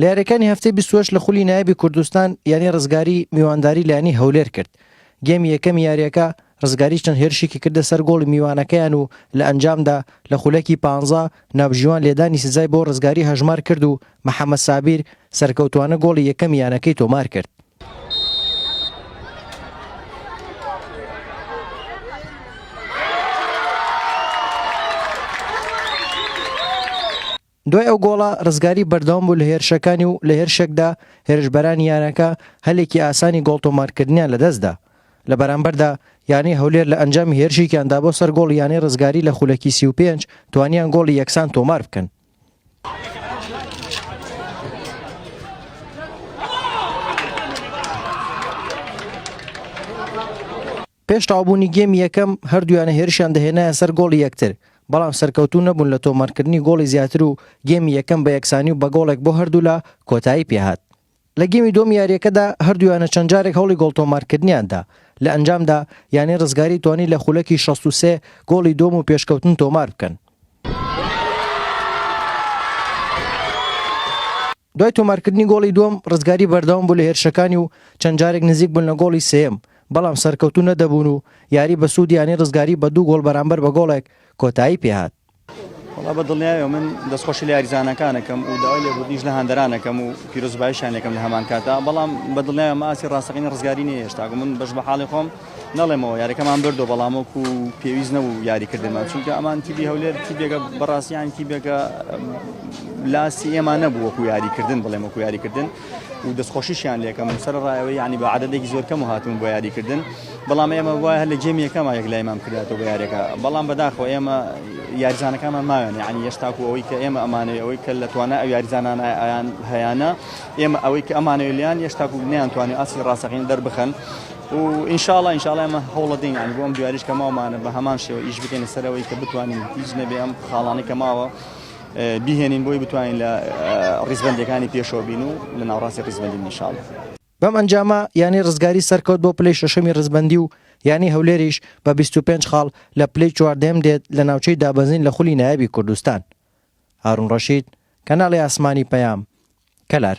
لە یاریەکانی هەفتەی 28 لە خولی نایابی کوردستان یانەی ڕزگاری میوانداری لە یانەی هەولێر کرد. گێمی یەکەمی یاریەکە ڕزگاری چەند هێرشێکی کردە سەر گۆڵی میوانەکەیان و لە ئەنجامدا لە خولەکی پانزە ناوبژیوان لێدانی سزای بۆ ڕزگاری هەژمار کرد و محەمەد سابیر سەرکەوتوانە گۆڵی یەکەمی یانەکەی تۆمار کرد. دوای ئەو گۆڵە رزگاری بەردەوام بوو لە هێرشەکانی و لە هێرشێکدا هێرشبەرانی یانەکە هەلێکی ئاسانی گۆڵ تۆمارکردنیان لەدەستدا. لە بەرامبەردا یانەی هەولێر لە ئەنجامی هێرشێکیاندا بۆ سەر گۆڵی یانەی رزگاری لە خولەکی 35 توانیان گۆڵی یەکسان تۆمار بکەن. پێش تەواوبوونی گێمی یەکەم، هەردوو یانە هێرشیان دەهێنایە سەر گۆڵی یەکتر، بەڵام سەرکەوتوو نەبوون لە تۆمارکردنی گۆڵی زیاتر و گێمی یەکەم بە یەکسانی و بە گۆڵێک بۆ هەردوولا کۆتایی پێهات. لە گێمی دووەمی یارییەکەدا هەردوو یانە چەند جارێک هەوڵی گۆڵتۆمارکردنیان دا، لە ئەنجامدا یانەی رزگاری توانی لە خولەکی 63 گۆڵی دووەم و پێشکەوتن تۆمار بکەن. دوای تۆمارکردنی گۆڵی دووەم، رزگاری بەردەوام بوو لە هێرشەکانی و چەند جارێک نزیک بوون لە گۆڵی سێیەم، بەڵام سەرکەوتوو نەدەبوون و یاری بە سوودی یانەی رزگاری بە دوو گۆڵ بەرامبەر بە گۆڵێک کۆتایی پێهات. وەڵا بە دڵنیایەوە من دەستخۆشی لە یاریزانەکان ئەکەم و داوای لێبوردنیش لە هاندەران ئەکەم و پیرۆزباییشیان لێکەم لە هەمان کاتا، بەڵام بە دڵنیایەوە ئەمە ئاستی ڕاستەقینەی ڕزگاری نییە هێشتا، من بەش بە حاڵی خۆم نەڵێمەوە یاریەکەمان بردەوە بەڵام وەکو پێویست نەبوو یاریکردنمان چونکە ئەمان تیپی هەولێر تیپێکە بەڕاستی یان تیپێکە لاسی ئێمە نەبوو وەکو یاریکردن بڵێم وەکو یاریکردن و دەستخۆشیشیان لێکەم سەر ڕایەوە یعنی بە عادەتێکی زۆر کەم و هاتون بۆ یاریکردن بەڵام ئێمە وایە هەر لە گێمی یەکەمە یەک لایمان کرداتەوە بە یاریەکە بەڵام بەداخەوە ئێمە یاریزانەکانمان ماوێن یعنی هێشتاکو ئەوەی کە ئێمە ئەمانەوێ ئەوەی کە لە توانا ئەو یاریزانانە هەیانە ئێمە ئەوەی کە ئەمانەوێ لیان هێشتاکو نیانتوانی ئاستی ڕاستەقینە دەربخەن و ئینشاڵا ئینشاڵا ئێمە هەوڵەدەین یعنی بۆ ئەم دویاریش کە ماومانە بە هەمان شێوە ئیش بکەین لەسەرەوەی کە بتوانین هیچ نەبێ ئەم خاڵانەی کە ماوە بیهێنین بۆی بتوانین لە ڕیزبەندیەکانی پێشەوە بین و لە ناوەڕاستی ڕیزبەندی بین ئینشاڵا. بەم ئەنجامە یانەی ڕزگاری سەرکەوت بۆ پلەی شەشەمی ڕیزبەندی و یانەی هەولێریش بە 25 خاڵ لە پلەی چواردەیەم دێت لە ناوچەی دابەزین لە خولی نایابی کوردستان. هارون ڕەشید، کەناڵی ئاسمانی پەیام، کەلار.